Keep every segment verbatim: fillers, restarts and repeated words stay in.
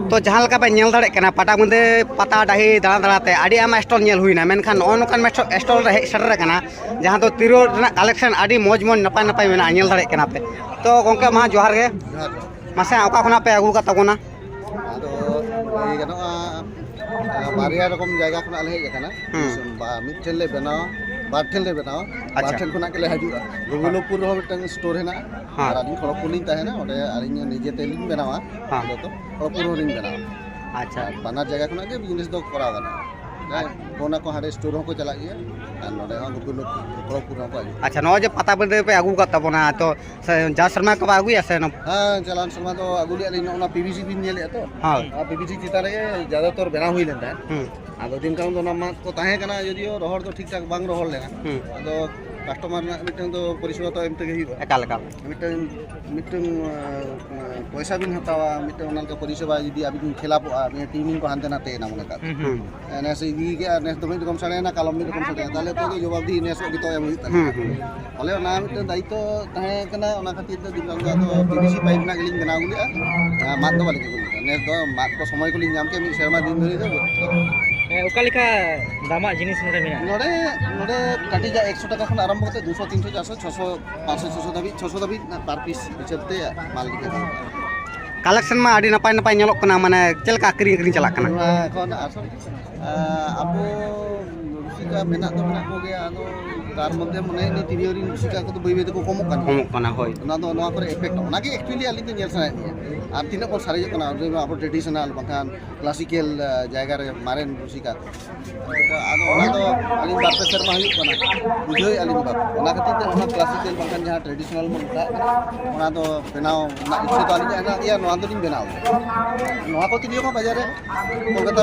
ᱛᱚ ᱡᱟᱦᱟᱸ ᱞᱮᱠᱟ ᱯᱮ ᱧᱮᱞ ᱫᱟᱲᱮᱭᱟᱜ ᱠᱟᱱᱟ, ᱯᱟᱴᱟᱵᱤᱸᱫᱟᱹ ᱯᱟᱛᱟ ᱰᱟᱹᱦᱤ ᱫᱟᱬᱟ ᱫᱟᱬᱟᱛᱮ ᱟᱹᱰᱤ ᱟᱭᱢᱟ ᱥᱴᱚᱞ ᱧᱮᱞ ᱦᱩᱭᱱᱟ, ᱢᱮᱱᱠᱷᱟᱱ ᱱᱚᱜᱼᱚ ᱱᱚᱝᱠᱟᱱ ᱢᱤᱫᱴᱮᱱ ᱥᱴᱚᱞ ᱨᱮ ᱦᱮᱡ ᱥᱮᱴᱮᱨ ᱟᱠᱟᱱᱟ, ᱡᱟᱦᱟᱸ ᱫᱚ ᱛᱤᱨᱭᱳ ᱨᱮᱱᱟᱜ ᱠᱟᱞᱮᱠᱥᱚᱱ ᱟᱹᱰᱤ ᱢᱚᱡᱽ ᱢᱚᱡᱽ ᱱᱟᱯᱟᱭ ᱱᱟᱯᱟᱭ ᱢᱮᱱᱟᱜᱼᱟ, ᱧᱮᱞ ᱫᱟᱲᱮᱭᱟᱜ ᱠᱟᱱᱟ ᱯᱮ᱾ ᱛᱚ ᱜᱚᱢᱠᱮ, ᱢᱟ ᱡᱚᱦᱟᱨ ᱜᱮ᱾ ᱡᱚᱦᱟᱨ ᱜᱮ᱾ ᱢᱟᱥᱮ ᱚᱠᱟ ᱠᱷᱚᱱᱟᱜ ᱯᱮ ᱟᱹᱜᱩ ᱟᱠᱟᱫ ᱛᱟᱵᱚᱱᱟ? ᱟᱫᱚ ᱞᱟᱹᱭ ᱜᱟᱱᱚᱜᱼᱟ, ᱵᱟᱨᱭᱟ ᱨᱚᱠᱚᱢ ᱡᱟᱭᱜᱟ ᱠᱷᱚᱱᱟᱜ ᱞᱮ ᱦᱮᱡ ᱟᱠᱟᱱᱟ᱾ ᱦᱩᱸ᱾ ᱵᱟ-, ᱢᱤᱫ ᱴᱷᱮᱱ ᱞᱮ ᱵᱮᱱᱟᱣᱟ, ᱵᱟᱨ ᱴᱷᱮᱱ ᱞᱮ ᱵᱮᱱᱟᱣᱟ, ᱵᱟᱨ ᱟᱪᱪᱷᱟ᱾ ᱴᱷᱮᱱ ᱠᱷᱚᱱᱟᱜ ᱜᱮᱞᱮ ᱦᱤᱡᱩᱜᱼᱟ᱾ ᱜᱳᱵᱤᱱᱫᱚᱯᱩᱨ ᱨᱮᱦᱚᱸ ᱢᱤᱫᱴᱟᱝ ᱥᱴᱳᱨ ᱦᱮᱱᱟᱜᱼᱟ᱾ ᱦᱮᱸ᱾ ᱟᱨ ᱟᱹᱞᱤᱧ ᱠᱷᱚᱲᱚᱜᱽᱯᱩᱨ ᱞᱤᱧ ᱛᱟᱦᱮᱱᱟ, ᱚᱸᱰᱮ ᱟᱹᱞᱤᱧ ᱱᱤᱡᱮ ᱛᱮᱞᱤᱧ ᱵᱮᱱᱟᱣᱟ᱾ ᱦᱮᱸ᱾ ᱡᱚᱛᱚ ᱠᱷᱚᱲᱚᱜᱽᱯᱩᱨ ᱦᱚᱸᱞᱤᱧ ᱵᱮᱱᱟᱣᱟ᱾ ᱟᱪᱪᱷᱟ᱾ ᱟᱨ ᱵᱟᱱᱟᱨ ᱡᱟᱭᱜᱟ ᱠᱷᱚᱱᱟᱜ ᱜᱮ ᱵᱤᱡᱽᱱᱮᱥ ᱫᱚ ᱠᱚᱨᱟᱣ ᱜᱟᱱᱚᱜᱼᱟ᱾ ᱟᱪᱪᱷᱟ᱾ ᱯᱷᱳᱱ ᱟᱠᱚ, ᱦᱟᱸᱰᱮ ᱥᱴᱳᱨ ᱦᱚᱸᱠᱚ ᱪᱟᱞᱟᱜ ᱜᱮᱭᱟ, ᱟᱨ ᱱᱚᱰᱮ ᱦᱚᱸ ᱜᱳᱵᱤᱱᱫᱚᱯᱩᱨ, ᱠᱷᱚᱲᱚᱜᱽᱯᱩᱨ ᱦᱚᱸᱠᱚ ᱦᱤᱡᱩᱜᱼᱟ᱾ ᱟᱪᱪᱷᱟ, ᱱᱚᱜᱼᱚᱭ ᱡᱮ ᱯᱟᱛᱟ ᱵᱤᱸᱫᱷᱟᱹ ᱯᱮ ᱟᱹᱜᱩ ᱟᱠᱟᱫ ᱛᱟᱵᱚᱱᱟ, ᱛᱚ ᱥᱮ ᱡᱟᱣ ᱥᱮᱨᱢᱟ ᱠᱚ ᱟᱹᱜᱩᱭᱟ ᱥᱮ ᱱᱚ-? ᱦᱮᱸ, ᱪᱟᱞᱟᱣᱮᱱ ᱥᱮᱨᱢᱟ ᱫᱚ ᱟᱹᱜᱩ ᱞᱮᱫᱼᱟ ᱞᱤᱧ, ᱱᱚᱜᱼᱚ ᱱᱚᱣᱟ ᱯᱤ ᱵᱷᱤ ᱥᱤ ᱵᱤᱱ ᱧᱮᱞᱮᱫᱼᱟ ᱛᱚ? ᱦᱳᱭ᱾ ᱟᱨ ᱯᱤ ᱵᱷᱤ ᱥᱤ ᱪᱮᱛᱟᱱ ᱨᱮᱜᱮ ᱡᱟᱫᱟᱛᱚᱨ ᱵᱮᱱᱟᱣ ᱦᱩᱭ ᱞᱮᱱ ᱛᱟᱦᱮᱸᱫ᱾ ᱦᱩᱸ᱾ ᱟᱫᱚ ᱫᱤᱱ ᱠᱟᱞᱚᱢ ᱫᱚ ᱚᱱᱟ ᱢᱟᱫ ᱠᱚ ᱛᱟᱦᱮᱸ ᱠᱟᱱᱟ, ᱡᱚᱫᱤᱭᱳ ᱨᱚᱦᱚᱲ ᱫᱚ ᱴᱷᱤᱠ ᱴᱷᱟᱠ ᱵᱟᱝ ᱨᱚᱦᱚᱲ ᱞᱮᱱᱟ᱾ ᱦᱩᱸ᱾ ᱟᱫᱚ ᱠᱟᱥᱴᱚᱢᱟᱨ ᱨᱮᱱᱟᱜ ᱢᱤᱫᱴᱟᱝ ᱫᱚ ᱯᱚᱨᱤᱥᱮᱵᱟ ᱛᱚ ᱮᱢ ᱛᱮᱜᱮ ᱦᱩᱭᱩᱜᱼᱟ᱾ ᱮᱠᱟᱞ, ᱮᱠᱟᱞ᱾ ᱢᱤᱫᱴᱟᱝ, ᱢᱤᱫᱴᱟᱝ, ᱟᱸ, ᱯᱚᱭᱥᱟ ᱵᱤᱱ ᱦᱟᱛᱟᱣᱟ, ᱢᱤᱫᱴᱟᱝ ᱚᱱᱟ ᱞᱮᱠᱟ ᱯᱚᱨᱤᱥᱮᱵᱟ ᱡᱩᱫᱤ ᱟᱹᱵᱤᱱ ᱵᱤᱱ ᱠᱷᱮᱞᱟᱯᱚᱜᱼᱟ, ᱟᱹᱵᱤᱱᱟᱜ ᱴᱤᱭᱩᱱᱤᱝ ᱠᱚ ᱦᱟᱱᱛᱮ ᱱᱟᱛᱮᱭᱮᱱᱟ ᱢᱚᱱᱮ ᱠᱟᱜ ᱵᱤᱱ᱾ ᱦᱩᱸ, ᱦᱩᱸ᱾ ᱱᱮᱥ ᱤᱫᱤ ᱠᱮᱜᱼᱟ, ᱱᱮᱥ ᱫᱚ ᱢᱤᱫ ᱨᱚᱠᱚᱢ ᱥᱟᱰᱮᱭᱟ, ᱛᱟᱦᱚᱞᱮ ᱛᱚ ᱡᱚᱵᱟᱵ ᱫᱤᱦᱤ ᱱᱮᱥ ᱦᱚᱸ ᱜᱮᱛᱚ ᱮᱢ ᱦᱩᱭᱩᱜ ᱛᱟᱵᱤᱱᱟ᱾ ᱦᱩᱸ, ᱦᱩᱸ᱾ ᱯᱷᱚᱞᱮ ᱚᱱᱟ ᱢᱤᱫᱴᱟᱝ ᱫᱟᱭᱤᱛᱛᱚ ᱛᱟᱦᱮᱸ ᱠᱟᱱᱟ, ᱚᱱᱟ ᱠᱷᱟᱹᱛᱤᱨ ᱛᱮ ᱫᱤᱱ ᱫᱚ ᱟᱫᱚ ᱯᱤ ᱵᱷᱤ ᱥᱤ ᱯᱟᱭᱤᱯ ᱨᱮᱱᱟᱜ ᱜᱮᱞᱤᱧ ᱵᱮᱱᱟᱣ ᱟᱹᱜᱩ ᱞᱮᱜᱼᱟ᱾ ᱟᱨ ᱢᱟᱫ ᱫᱚ ᱵᱟᱹᱞᱤᱧ ᱟᱹᱜᱩ ᱞᱮᱫᱟ᱾ ᱱᱮᱥ ᱫᱚ ᱢᱟᱫ ᱠᱚ ᱥᱚᱢᱚᱭ ᱠᱚᱞᱤᱧ ᱧᱟᱢ ᱠᱮᱫ ᱢᱤᱫ ᱥᱮᱨᱢᱟ ᱫᱤᱱ ᱫᱷᱚᱨᱮ ᱫᱚ᱾ ᱦᱮᱸ, ᱚᱠᱟ ᱞᱮᱠᱟ ᱫᱟᱢᱟᱜ ᱡᱤᱱᱤᱥ ᱱᱚᱰᱮ ᱢᱮᱱᱟᱜᱼᱟ? ᱱᱚᱰᱮ, ᱱᱚᱰᱮ ᱠᱟᱹᱴᱤᱡᱟᱜ ᱮᱠᱥᱚ ᱴᱟᱠᱟ ᱠᱷᱚᱱ ᱟᱨᱟᱢᱵᱷᱚ ᱠᱟᱛᱮ ᱫᱩᱥᱚ, ᱛᱤᱱᱥᱚ, ᱪᱟᱨᱥᱚ, ᱪᱷᱚᱥᱚ, ᱯᱟᱸᱪᱥᱚ, ᱪᱷᱚᱥᱚ ᱫᱷᱟᱹᱵᱤᱡ, ᱪᱷᱚᱥᱚ ᱫᱷᱟᱹᱵᱤᱡ per piece ᱦᱤᱥᱟᱹᱵ ᱛᱮ ᱢᱟᱞ ᱞᱮᱠᱟ ᱜᱮ᱾ ᱠᱟᱞᱮᱠᱥᱚᱱ ᱢᱟ ᱟᱹᱰᱤ ᱱᱟᱯᱟᱭ ᱱᱟᱯᱟᱭ ᱧᱮᱞᱚᱜ ᱠᱟᱱᱟ, ᱢᱟᱱᱮ ᱪᱮᱫ ᱞᱮᱠᱟ ᱟᱹᱠᱷᱨᱤᱧ ᱟᱹᱠᱷᱨᱤᱧ ᱪᱟᱞᱟᱜ ᱠᱟᱱᱟ? ᱱᱚᱣᱟ ᱮᱠᱷᱚᱱ ᱟᱥᱚᱞ, ᱟᱸ, ᱟᱵᱚ ᱨᱩᱥᱤᱠᱟ ᱢᱮᱱᱟᱜ ᱫᱚ ᱢᱮᱱᱟᱜ ᱠᱚᱜᱮᱭᱟ, ᱟᱫᱚ ᱛᱟᱨ ᱢᱚᱫᱽᱫᱷᱮ ᱢᱚᱱᱮ ᱦᱩᱭᱩᱜ ᱛᱤᱨᱭᱳ ᱨᱤᱱ ᱨᱩᱥᱤᱠᱟ ᱠᱚᱫᱚ ᱵᱟᱹᱭ ᱵᱟᱹᱭ ᱛᱮᱠᱚ ᱠᱚᱢᱚᱜ ᱠᱟᱱᱟ᱾ ᱠᱚᱢᱚᱜ ᱠᱟᱱᱟ, ᱦᱳᱭ᱾ ᱚᱱᱟ ᱫᱚ, ᱱᱚᱣᱟ ᱠᱚᱨᱮ effect, ᱚᱱᱟᱜᱮ actually ᱟᱹᱞᱤᱧ ᱫᱚ ᱧᱮᱞ ᱥᱟᱱᱟᱭᱮᱫ ᱞᱤᱧᱟ᱾ ᱟᱨ ᱛᱤᱱᱟᱹᱜ ᱵᱚᱱ ᱥᱟᱨᱮᱡᱚᱜ ᱠᱟᱱᱟ, ᱟᱵᱚ traditional ᱵᱟᱝᱠᱷᱟᱱ classical, ᱟᱸ, ᱡᱟᱭᱜᱟ ᱨᱮ ᱢᱟᱨᱮᱱ ᱨᱩᱥᱤᱠᱟ ᱠᱚ᱾ ᱟᱫᱚ ᱚᱱᱟ ᱫᱚ ᱟᱹᱞᱤᱧ ᱵᱟᱨ ᱯᱮ ᱥᱮᱨᱢᱟ ᱦᱩᱭᱩᱜ ᱠᱟᱱᱟ, ᱵᱩᱡᱷᱟᱹᱣᱮᱫᱼᱟ ᱞᱤᱧ ᱵᱟᱯ-, ᱚᱱᱟ ᱠᱷᱟᱹᱛᱤᱨ ᱛᱮ ᱚᱱᱟ classical ᱵᱟᱝᱠᱷᱟᱱ ᱡᱟᱦᱟᱸ traditional ᱵᱚᱱ ᱢᱮᱛᱟᱜ ᱠᱟᱱᱟ, ᱚᱱᱟ ᱫᱚ ᱵᱮᱱᱟᱣ ᱨᱮᱱᱟᱜ ᱤᱪᱪᱷᱟᱹ ᱫᱚ ᱟᱹᱞᱤᱧᱟᱜ ᱦᱮᱱᱟᱜ ᱜᱮᱭᱟ, ᱱᱚᱣᱟ ᱫᱚᱞᱤᱧ ᱵᱮᱱᱟᱣ ᱜᱮᱭᱟ᱾ ᱱᱚᱣᱟ ᱠᱚ ᱛᱤᱨᱭᱳ ᱢᱟ ᱵᱟᱡᱟᱨ ᱨᱮ ᱠᱳᱞᱠᱟᱛᱟ,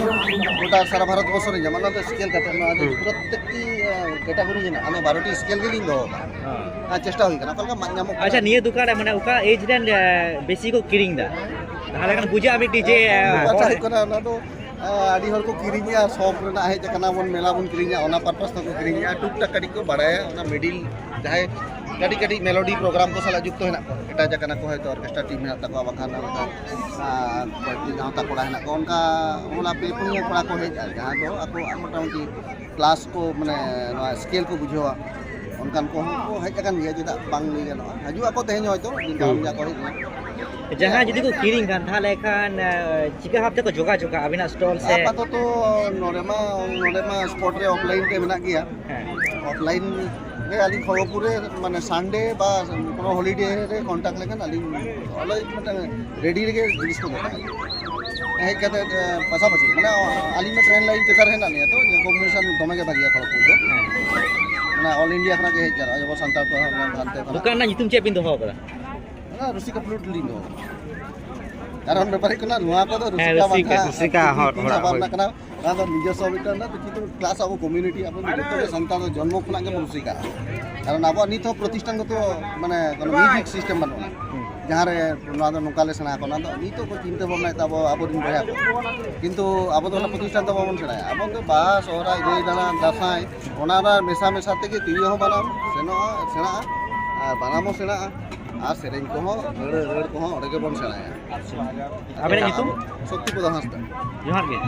ᱜᱚᱴᱟ ᱥᱟᱨᱟ ᱵᱷᱟᱨᱚᱛ ᱵᱚᱨᱥᱚ ᱨᱮ ᱧᱟᱢᱚᱜᱼᱟ, ᱚᱱᱟ ᱫᱚ scale ᱠᱟᱛᱮ, ᱱᱚᱣᱟ ᱫᱚ ᱦᱩᱸ᱾ ᱯᱨᱚᱛᱛᱮᱠᱴᱤ, ᱮ, category ᱨᱮᱱᱟᱜ, ᱟᱫᱚ ᱵᱟᱨᱚᱴᱤ scale ᱜᱮᱞᱤᱧ ᱫᱚᱦᱚ ᱠᱟᱜᱼᱟ᱾ ᱦᱮᱸ᱾ ᱟᱨ ᱪᱮᱥᱴᱟ ᱦᱩᱭ ᱠᱟᱱᱟ, ᱚᱠᱟ ᱞᱮᱠᱟ ᱢᱟᱫ ᱧᱟᱢᱚᱜ ᱠᱟᱱᱟ᱾ ᱟᱪᱪᱷᱟ, ᱱᱤᱭᱟᱹ ᱫᱚᱠᱟᱱ ᱨᱮ ᱢᱟᱱᱮ ᱚᱠᱟ age ᱨᱮᱱ, ᱮ, ᱵᱮᱥᱤ ᱠᱚ ᱠᱤᱨᱤᱧ ᱮᱫᱟ? ᱛᱟᱦᱚᱞᱮ ᱠᱷᱟᱱ ᱵᱩᱡᱷᱟᱹᱜᱼᱟ ᱢᱤᱫᱴᱤᱡ ᱡᱮ, ᱮ, ᱟᱪᱪᱷᱟ, ᱦᱚᱲ ᱦᱩᱭᱩᱜ ᱠᱟᱱᱟ, ᱚᱱᱟ ᱫᱚ ᱟᱹᱰᱤ ᱦᱚᱲ ᱠᱚ ᱠᱤᱨᱤᱧᱟ, ᱥᱚᱠ ᱨᱮᱱᱟᱜ ᱦᱮᱡ ᱟᱠᱟᱱᱟ ᱵᱚᱱ, ᱢᱮᱞᱟ ᱵᱚᱱ ᱠᱤᱨᱤᱧᱟ, ᱚᱱᱟ purpose ᱛᱮᱠᱚ ᱠᱤᱨᱤᱧᱟ᱾ ᱴᱩᱠ ᱴᱟᱠ ᱠᱟᱹᱴᱤᱡ ᱠᱚ ᱵᱟᱲᱟᱭᱟ, ᱚᱱᱟ middle ᱡᱟᱦᱟᱸᱭ ᱠᱟᱹᱴᱤᱡ ᱠᱟᱹᱴᱤᱡ ᱢᱮᱞᱳᱰᱤ ᱯᱨᱳᱜᱨᱟᱢ ᱠᱚ ᱥᱟᱞᱟᱜ ᱡᱩᱠᱛᱚ ᱦᱮᱱᱟᱜ ᱠᱚᱣᱟ᱾ ᱮᱴᱟᱜ ᱡᱟᱭᱜᱟ ᱠᱚ ᱦᱚᱭᱛᱳ ᱚᱨᱠᱮᱥᱴᱨᱟ ᱴᱤᱢ ᱦᱮᱱᱟᱜ ᱛᱟᱠᱚᱣᱟ, ᱵᱟᱝᱠᱷᱟᱱ ᱚᱱᱠᱟ, ᱟᱨ, ᱠᱚᱭᱮᱠᱴᱤ ᱜᱟᱶᱛᱟ ᱠᱚᱲᱟ ᱦᱮᱱᱟᱜ ᱠᱚᱣᱟ, ᱚᱱᱠᱟ ᱦᱚᱞᱟ ᱯᱮ ᱯᱩᱱᱭᱟᱹ ᱠᱚᱲᱟ ᱠᱚ ᱦᱮᱡ ᱟᱠᱟᱱᱟ, ᱡᱟᱦᱟᱸ ᱫᱚ ᱟᱠᱚᱣᱟᱜ ᱢᱚᱴᱟᱢᱩᱴᱤ ᱠᱞᱟᱥ ᱠᱚ, ᱢᱟᱱᱮ ᱱᱚᱣᱟ ᱥᱠᱮᱞ ᱠᱚ ᱵᱩᱡᱷᱟᱹᱣᱟ, ᱚᱱᱠᱟᱱ ᱠᱚᱦᱚᱸ ᱠᱚ ᱦᱮᱡ ᱟᱠᱟᱱ ᱜᱮᱭᱟ, ᱪᱮᱫᱟᱜ ᱵᱟᱝ ᱞᱟᱹᱭ ᱜᱟᱱᱚᱜᱼᱟ᱾ ᱦᱤᱡᱩᱜ ᱟᱠᱚ, ᱛᱮᱦᱮᱧ ᱦᱚᱭᱛᱳ ᱫᱤᱱ ᱠᱟᱞᱚᱢ ᱦᱩᱸ᱾ ᱜᱮ ᱠᱚ ᱦᱮᱡ ᱮᱱᱟ᱾ ᱡᱟᱦᱟᱸᱭ ᱡᱩᱫᱤ ᱠᱚ ᱠᱤᱨᱤᱧ ᱠᱷᱟᱱ, ᱛᱟᱦᱚᱞᱮ ᱠᱷᱟᱱ, ᱮ, ᱪᱤᱠᱟᱹ ᱵᱷᱟᱵ ᱛᱮᱠᱚ ᱡᱳᱜᱟᱡᱳᱜᱟ ᱟᱹᱵᱤᱱᱟᱜ ᱥᱴᱚᱞ ᱥᱮ? ᱟᱯᱟᱛᱚᱛᱚ ᱱᱚᱰᱮ ᱢᱟ, ᱱᱚᱰᱮ ᱢᱟ ᱥᱯᱚᱴ ᱨᱮ ᱚᱯᱷᱞᱟᱭᱤᱱ ᱛᱮ ᱢᱮᱱᱟᱜ ᱜᱮᱭᱟ᱾ ᱦᱮᱸ᱾ ᱚᱯᱷᱞᱟᱭᱤᱱ ᱨᱮ ᱟᱹᱞᱤᱧ ᱠᱷᱚᱲᱜᱚᱯᱩᱨ ᱨᱮ, ᱢᱟᱱᱮ ᱥᱟᱱᱰᱮ ᱵᱟ ᱠᱳᱱᱳ ᱦᱚᱞᱤᱰᱮ ᱨᱮ ᱠᱚᱱᱴᱟᱠᱴ ᱞᱮᱠᱷᱟᱱ ᱟᱹᱞᱤᱧ ᱚᱸᱰᱮ ᱢᱤᱫᱴᱟᱝ ᱨᱮᱰᱤ ᱨᱮᱜᱮ ᱡᱤᱱᱤᱥ ᱠᱚ ᱫᱚᱦᱚ ᱠᱟᱜᱼᱟ᱾ ᱦᱮᱡ ᱠᱟᱛᱮ, ᱮ, ᱯᱟᱥᱟᱯᱟᱥᱤ, ᱢᱟᱱᱮ ᱟᱹᱞᱤᱧ ᱢᱟ ᱴᱨᱮᱱ ᱞᱟᱭᱤᱱ ᱪᱮᱛᱟᱱ ᱨᱮ ᱦᱮᱱᱟᱜ ᱞᱤᱧᱟ, ᱛᱚ ᱠᱚᱢᱵᱤᱱᱮᱥᱚᱱ ᱫᱚᱢᱮ ᱜᱮ ᱵᱷᱟᱹᱜᱤᱭᱟ ᱠᱷᱚᱲᱜᱚᱯᱩᱨ ᱫᱚ᱾ ᱦᱮᱸ᱾ ᱢᱟᱱᱮ ᱚᱞ ᱤᱱᱰᱤᱭᱟ ᱠᱷᱚᱱᱟᱜ ᱜᱮ ᱦᱮᱡ ᱡᱟᱣᱨᱟᱜᱼᱟ, ᱟᱵᱚ ᱥᱟᱱᱛᱟᱲ ᱠᱚ ᱦᱟᱱᱛᱮ ᱠᱷᱚᱱᱟᱜ᱾ ᱫᱚᱠᱟᱱ ᱨᱮᱱᱟᱜ ᱧᱩᱛᱩᱢ ᱪᱮᱫ ᱵᱤᱱ ᱫᱚᱦᱚ ᱟᱠᱟᱫᱟ? ᱚᱱᱟ ᱨᱩᱥᱤᱠᱟ ᱯᱷᱞᱩᱴ ᱞᱤᱧ ᱫᱚᱦᱚ ᱟᱠᱟᱫᱟ᱾ ᱠᱟᱨᱚᱱ ᱵᱮᱯᱟᱨ ᱦᱩᱭᱩᱜ ᱠᱟᱱᱟ, ᱱᱚᱣᱟ ᱠᱚᱫᱚ ᱦᱮᱸ, ᱨᱩᱥᱤᱠᱟ ᱨᱩᱥᱤᱠᱟ, ᱵᱟᱝ ᱠᱟᱱᱟ, ᱨᱩᱥᱤᱠᱟ ᱟᱨᱠᱤ ᱦᱚᱲ, ᱛᱤ ᱦᱚᱲᱟᱜ ᱥᱟᱯᱟᱵ ᱦᱳᱭ᱾ ᱨᱮᱱᱟᱜ ᱠᱟᱱᱟ᱾ ᱚᱱᱟ ᱫᱚ ᱱᱤᱡᱚᱥᱥᱚ ᱢᱤᱫᱴᱟᱝ ᱨᱮᱱᱟᱜ ᱠᱤᱪᱷᱩ ᱠᱞᱟᱥ ᱟᱵᱚ ᱠᱚᱢᱤᱭᱩᱱᱤᱴᱤ, ᱟᱵᱚ ᱡᱚᱛᱚ ᱜᱮ ᱥᱟᱱᱛᱟᱲ ᱫᱚ ᱡᱚᱱᱢᱚ ᱠᱷᱚᱱᱟᱜ ᱜᱮᱵᱚᱱ ᱨᱩᱥᱤᱠᱟ᱾ ᱠᱟᱨᱚᱱ ᱟᱵᱚᱣᱟᱜ ᱱᱤᱛ ᱦᱚᱸ ᱯᱨᱚᱛᱤᱥᱴᱷᱟᱱ ᱜᱚᱛᱚ, ᱢᱟᱱᱮ ᱠᱳᱱᱳ ᱢᱤᱭᱩᱡᱤᱠ ᱥᱤᱥᱴᱮᱢ ᱵᱟᱹᱱᱩᱜᱼᱟ᱾ ᱦᱩᱸ᱾ ᱡᱟᱦᱟᱸ ᱨᱮ ᱱᱚᱣᱟ ᱫᱚ ᱱᱚᱝᱠᱟ ᱞᱮ ᱥᱮᱬᱟ ᱟᱠᱚ, ᱚᱱᱟ ᱫᱚ ᱱᱤᱛᱚᱜ ᱠᱚ ᱪᱤᱱᱛᱟᱹ ᱵᱷᱟᱵᱽᱱᱟᱭᱮᱫ ᱛᱟᱵᱚ ᱟᱵᱚᱨᱮᱱ ᱵᱚᱭᱦᱟ ᱠᱚ᱾ ᱠᱤᱱᱛᱩ ᱟᱵᱚ ᱫᱚ ᱚᱱᱟ ᱯᱨᱚᱛᱤᱥᱴᱷᱟᱱ ᱫᱚ ᱵᱟᱵᱚᱱ ᱥᱮᱬᱟᱭᱟ᱾ ᱟᱵᱚ ᱫᱚ ᱵᱟᱦᱟ, ᱥᱚᱦᱨᱟᱭ, ᱜᱟᱹᱭ ᱫᱟᱬᱟᱱ, ᱫᱟᱸᱥᱟᱭ, ᱚᱱᱟ ᱨᱮᱱᱟᱜ ᱢᱮᱥᱟ ᱢᱮᱥᱟ ᱛᱮᱜᱮ ᱛᱤᱨᱭᱳ ᱦᱚᱸ ᱵᱟᱱᱟᱢ ᱥᱮᱱᱚᱜᱼᱟ, ᱥᱮᱬᱟᱜᱼᱟ, ᱟᱨ ᱵᱟᱱᱟᱢ ᱦᱚᱸ ᱥᱮᱬᱟᱜᱼᱟ, ᱟᱨ ᱥᱮᱨᱮᱧ ᱠᱚᱦᱚᱸ, ᱨᱟᱹᱲ, ᱨᱟᱹᱲ ᱠᱚᱦᱚᱸ ᱚᱸᱰᱮ ᱜᱮᱵᱚᱱ ᱥᱮᱬᱟᱭᱟ᱾ ᱟᱪᱪᱷᱟ᱾ ᱟᱵᱮᱱᱟᱜ ᱧᱩᱛᱩᱢ? ᱥᱚᱠᱛᱤᱯᱚᱫᱚ ᱦᱟᱸᱥᱫᱟ᱾ ᱡᱚᱦᱟᱨ ᱜᱮ᱾